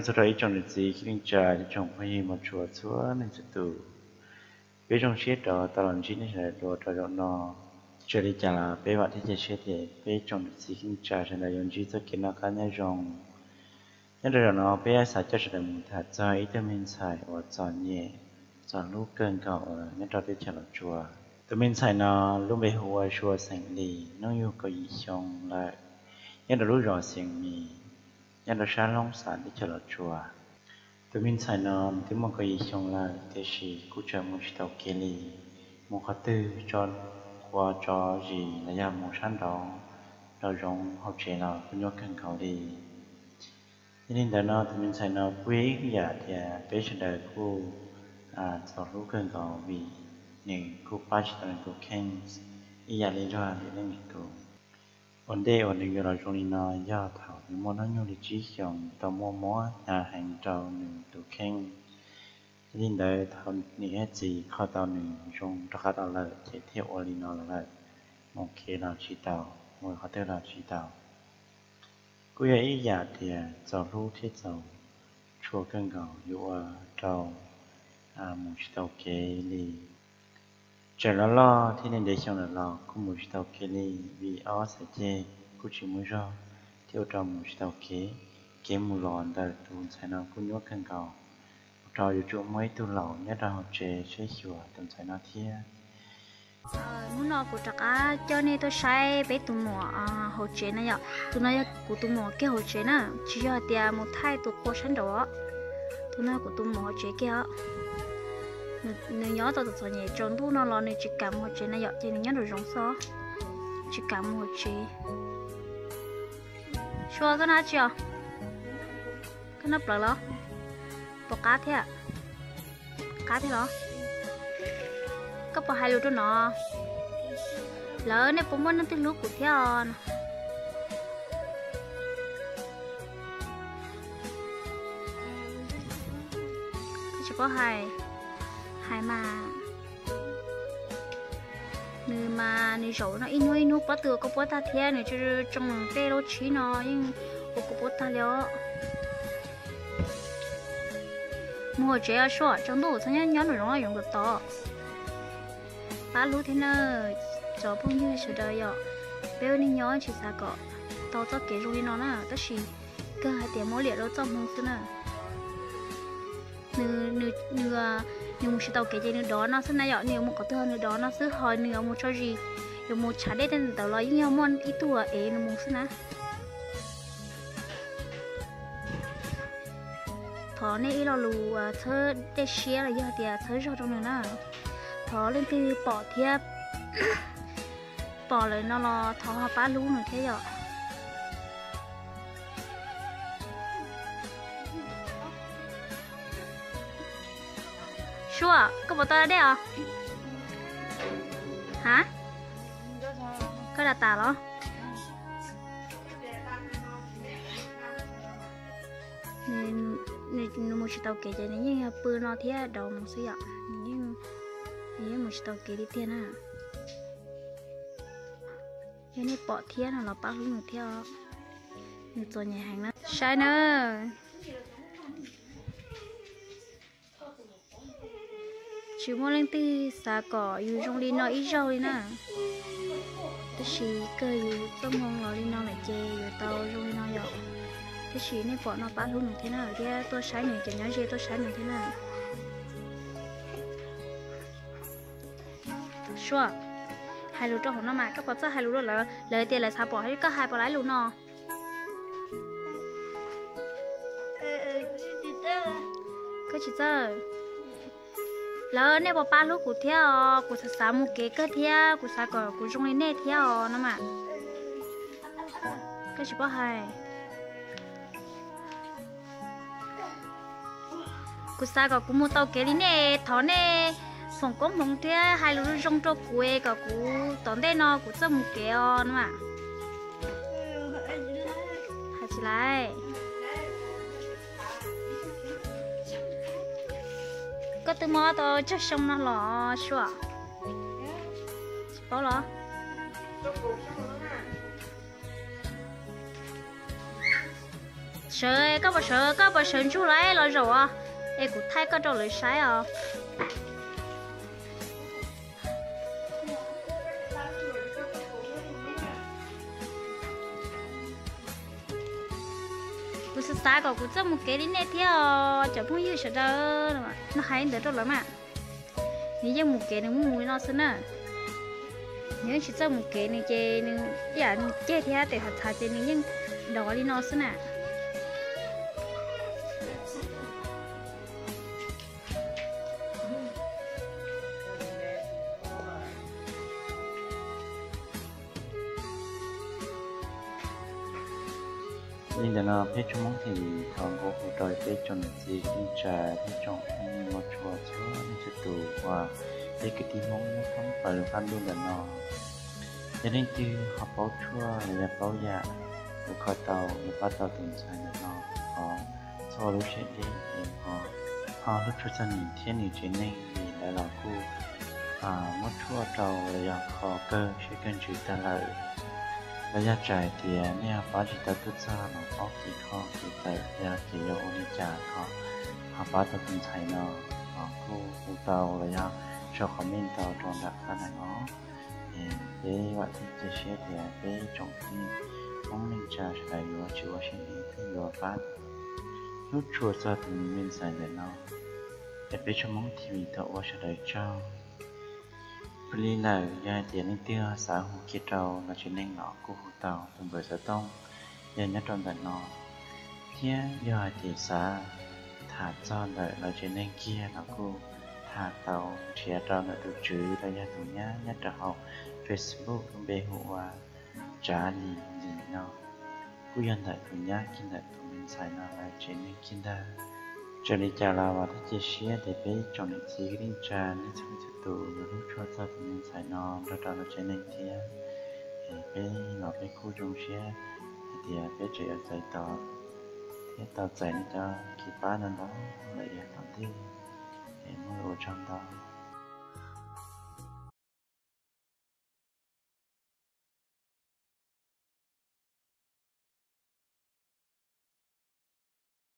Txog rau ib tsoom niam txiv kwv tij neej tsa, ib tsoom phooj ywg mos tshua txhua leej txhua tus, peb zoo siab rov tau los ntsib nej sawv daws dua rau zaum no. Txawm li cas los peb vam thiab cia siab tias peb tsoom niam txiv kwv tij neej tsa sawv daws yuav ntsib txoj kev noj qab nyob zoo. Nyob rau zaum no peb xav coj sawv daws mus tham txog ib tug me ntxhais uas txom nyem, txom hlub kawg nkaus uas nyob rau teb chaws Los Tsuas. Tus me ntxhais no lub npe hu ua Sua xeem Lis, hnub yug kaum yim xyoo lawm, nyob rau lub zos Xeev Mis, nyob rau sab Loob Xas teb chaws Los Tsuas. Tus me ntxhais no nws twb muaj kaum yim xyoo lawm tiam sis kuj tseem mus tsis tau kev li, mus qhov twg tso quav tso zis los yog mus sab nraud nraum zoov hauv tsev los kuj nyuaj kawg nkaus li. Yog li ntawd no tus me ntxhais no kuj yog ib yam tias peb sawv daws kuj txaus hlub kawg nkaus vim nws kuj pab tsis tau nws tus kheej ib yam li luag lwm leej lwm tus. Ua ntej uas nws yuav los zoo li no yog thaum nws muaj hnub nyoog li tsib xyoos, tau muaj mob hnyav heev rau nws tus kheej. Yog li ntawd thaum niam thiab txiv kho tau nws zoo rov qab los lawm ces thiaj ua li no los lawm, mus kev los tsis tau, mus qhov twg los tsis tau. Kuj yog ib yam tias txaus hlub thiab txaus tshua kawg nkaus yuav ua rau mus tsis tau kev li. Tseem loj loj thiab ntev xyoo lawm los kuj mus tsis tau kev li vim ob txhais ceg kuj tsis muaj zog thiab ua rau mus tsis tau kev. Kev mus los ntawm tus ntxhais no kuj nyuaj kawg nkaus, ua rau yuav tsum muaj ib tug laus nyob rau hauv tsev saib xyuas tus ntxhais no thiab. Hnub no kuv rov qab coj nej tuaj saib peb tus muam hauv tsev na yom. Tus no yog kuv tus muam kiag hauv tsev na, tsis yog hais tias mus thaij tus qua sab nraud. Tus no yog kuv tus muam hauv tsev kiag os. Nws nyob tau txom txom nyem, tsaus ntuj no los nws tsis kam mus hauv tsev na yom, ces nws nyob nraum zoov xwb, tsis kam mus hauv tsev. Sua, koj noj dab tsi os? Koj noj plawv los? Puas qab thiab? Qab thiab los? Koj puas hais lus rau no? Lawv, nej puas muaj leej twg hlub kuv thiab os? Tsis paub hais, hais mas. Nws mas nws zaum no ib hnub ib hnub pob tw ua koj puab tag thiab, nws tsoo tej lub tshib no yeej ua koj puab tag li os. Mus hauv tsev os Sua, tsaus ntuj txhob nyob nyob nraum zoov, yoov kom tod. Pab hlub thiab na, cov phooj ywg sawv daws yom, peb ua neej nyob tsis xav kom tau txoj kev zoo li no na, tab sis kawg hais tias muab liam rau txoj hmoo xwb na. Nws, nws, nws mus tsis tau kev ces nws dov no xwb na yom, nws yuav mus qhov twg nws dov no xwb, ho nws yuav mus tso zis, yuav mus tshav dej tej ntawd los yeej yog muaj ib tug ev nws mus xwb na. Thov nej ib lo lus txhawb dej siab los yog tias txhawb zog rau nws na. Thov leej twg pom thiab pom lawm no los thov ho pab hlub nws thiab yom. Sua, koj puas tau da dej os? Ha? Koj da tas los? Nws mus tsis tau kev ces nws yeej yog pw no thiab dov mus xwb yom. Nws yeej, nws yeej mus tsis tau kev li tiag na. Yog nej pom thiab no los pab hlub nws thiab os. Nws txom nyem heev na. Saib na. Tsis muaj leej twg xav kom yus zoo li no ib zaug li na. Tab sis kawg yus txoj hmoo los li no lawm ces yuav tau zoo li no yom. Tab sis nej pom no pab hlub nws thiab na, thiab tuaj saib nws, cov nyob ze tuaj saib nws thiab na. Sua, hais lus rau hauv no mas, koj puas txawj hais lus rau lawv, lawv tias lawv xav pom koj hais puas laiv lus no. Koj tsis txawj. Lawv, nej puas pab hlub kuv thiab os, kuv xav xav mus kev kawg thiab, kuv xav kom kuv zoo li nej thiab os no mas. Koj tsis paub hais. Kuv xav kom kuv mus tau kev li nej, thov nej foom koob hmoov thiab hais lus zoo rau kuv es kom kuv tom ntej no kuv txawj mus kev os no mas. Hais tsis laiv. Koj twb mob tau tsawg xyoo no los Sua? Tsis paub los? Sawv, koj puas sawv, koj puas sawv ntsug lawm los zaum os, es kuv thaij koj rau lawv saib os. Kuv xav xav kom kuv txawj mus kev li nej thiab os cov phooj ywg sawv daws. No hais li ntawd rau lawv mas. Nws yeej mus kev nws mus li no xwb na. Nws yeej tsis txawj mus kev nws ces nws ib yam nws ceg thiab tes thav txhav ces nws yeej dov li no xwb na. Li ntawm no peb tsoom Hmoob thim thov nqua hu rau peb tsoom niam txiv kwv tij neej tsa thiab tsoom phooj ywg Hmoob txhua txhua leej txhua tus uas peb kwv tij Hmoob nyob thoob plaws lub qab ntuj ntawm no. Yog leej twg ho paub tshuaj los yog paub yam uas kho tau los pab tau tus ntxhais ntawm no, thov txhob ua lub siab deb es ho, ho hlub tshua txog nws thiab nws tsev neeg vim lawv los kuj muab tshuaj rau los yog kho kawg siab kawg ntsws tag lawm. Los yog tsam hais tias nej ho pab tsis tau tuaj txog los paub kev kho kev tawm los yog kev yuav ua li cas ho, ho pab tau tus ntxhais no, los kuj hu tau los yog sau comment tau rau nram qab no. Es peb vam thiab cia siab tias peb tsoom kwv tij Hmoob neej tsa sawv daws yuav tsis ua siab deb thiab yuav pab hlub tshua txog tus me ntxhais ntawm no. Es peb tsoom Hmoob thim thov ua sawv daws tsaug. Pw li lawm, yog hais tias leej twg xav hu kiag rau lawv tsev neeg los kuj hu tau, tus npawb xov tooj yog nyob rau ntawm no, thiab yog hais tias xav tham txog ntawm lawv tsev neeg kiag los kuj tham tau, nrhiav rau ntawm tus tswv los yog tus nyab nyob rau hauv Facebook lub npe hu ua Tsav Lis Lis no, kuj yog ntawm tus nyab kiag ntawm tus me ntxhais no lawv tsev neeg kiag ntag. Txawm li cas los vam thiab cia siab tias peb tsoom niam txiv kwv tij neej tsa nej txhua leej txhua tus yuav hlub tshua txog tus me ntxhais no nrog rau lawv tsev neeg thiab. Es peb los peb kuj zoo siab hais tias peb tseem yuav txais tos thiab tau txais nej cov kev pab no ntau lawm yav tom ntej. Es muaj ua tsaug ntau.